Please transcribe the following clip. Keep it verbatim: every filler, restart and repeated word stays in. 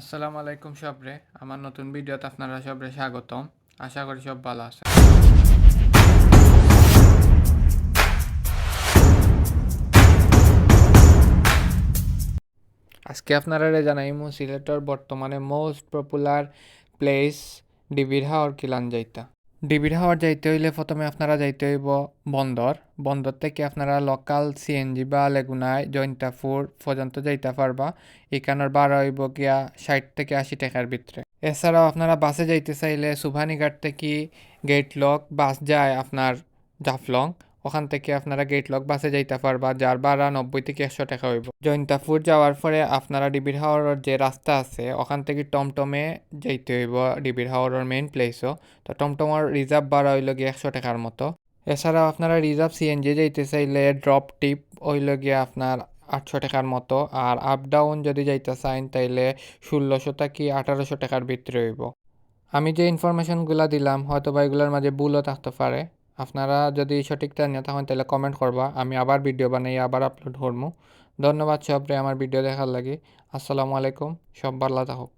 আসসালামু আলাইকুম সবরে, আমার নতুন ভিডিওতে আপনারা সবরে স্বাগতম। আশা করি সব ভালা আছেন। আজকে আপনারারে জানাইমু সিলেটর বর্তমানে most popular place ডিবির হাওর কিলান যাইতা। ডিবির হাওর যাইতে অইলে প্রথমে আপনারা যাইতে অইবো বন্দর। বন্দর থাকি আপনারা local সিএনজি বা লেগুনায় জৈন্তাপুর পর্যন্ত যাইতা পারবা। ইখানর ভাড়া অইবো গিয়া ষাইট থাকি আশি টেকার ভিতরে। এছাড়াও আপনারা বাসে যাইতে চাইলে সুবহানীঘাট থাকি গেইটলক বাস যায় আপনার জাফলং, ওখান থাকি আপনারা গেইটলক বাসে যাইতা পারবা, যার ভাড়া নব্বই থাকি একশো টেকা অইবো। জৈন্তাপুর যাওয়ার পরে আপনারা ডিবির হাওরর যে রাস্তা আছে, ওখান থাকি টমটমে যাইতে অইবো ডিবির হাওরর main placeও। তো টমটমর reserve ভাড়া অইলো গিয়া একশো টেকার মতো। এছাড়াও আপনারা reserve সিএনজি যাইতে চাইলে drop tip অইলো গিয়া আপনার আটশো টেকার মতো, আর up down যদি যাইতা চাইন তাইলে ষোলোশো থাকি আঠারোশো টেকার ভিতরে অইবো। আমি যে informationগুলা দিলাম হয়তো বা এগুলার মাঝে ভুলও থাকতে পারে। আপনারা যদি সঠিক জানিয়া থাকেন তাইলে comment করবা, আমি আবার ভিডিও বানাই আবার upload করমু। ধন্যবাদ সবরে আমার ভিডিও দেখার লাগি। আসসালামু আলাইকুম, সব ভালা থাকুক।